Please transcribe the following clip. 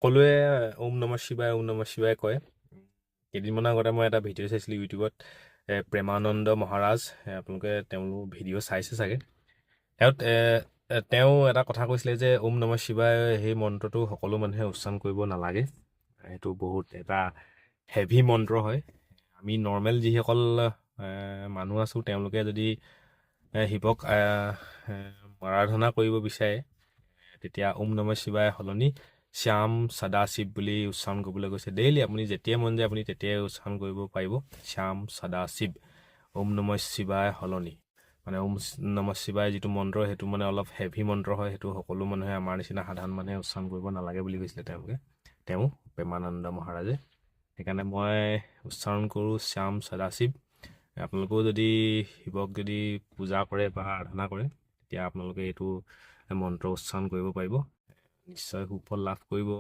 সকলোৱে ওম নমঃ শিৱায়, ওম নমঃ শিৱায় কয়। কেইদিনমানৰ আগতে মই এটা ভিডিঅ' চাইছিলোঁ ইউটিউবত, প্ৰেমানন্দ মহাৰাজ, আপোনালোকে তেওঁলোক ভিডিঅ' চাইছে চাগে। তেওঁ এটা কথা কৈছিলে যে ওম নমঃ শিৱায় সেই মন্ত্ৰটো সকলো মানুহে উচ্চাৰণ কৰিব নালাগে। সেইটো বহুত এটা হেভি মন্ত্ৰ হয়। আমি নৰ্মেল যিসকল মানুহ আছোঁ, তেওঁলোকে যদি শিৱক আৰাধনা কৰিব বিচাৰে, তেতিয়া ওম নমঃ শিৱায় সলনি শ্যাম সদাশিৱ বুলি উচ্চাৰণ কৰিবলৈ কৈছে। ডেইলি আপুনি যেতিয়াই মন যায়, আপুনি তেতিয়াই উচ্চাৰণ কৰিব পাৰিব শ্যাম সদাশিৱ, ওম নমঃ শিৱায় সলনি। মানে ওম নমঃ শিৱায় যিটো মন্ত্ৰ, সেইটো মানে অলপ হেভি মন্ত্ৰ হয়। সেইটো সকলো মানুহে, আমাৰ নিচিনা সাধাৰণ মানুহে উচ্চাৰণ কৰিব নালাগে বুলি কৈছিলে তেওঁলোকে, তেওঁ প্ৰেমানন্দ মহাৰাজে। সেইকাৰণে মই উচ্চাৰণ কৰোঁ শ্যাম সদাশিৱ। আপোনালোকেও যদি শিৱক যদি পূজা কৰে বা আৰাধনা কৰে, তেতিয়া আপোনালোকে এইটো মন্ত্ৰ উচ্চাৰণ কৰিব পাৰিব, নিশ্চয় সুফল লাভ কৰিব।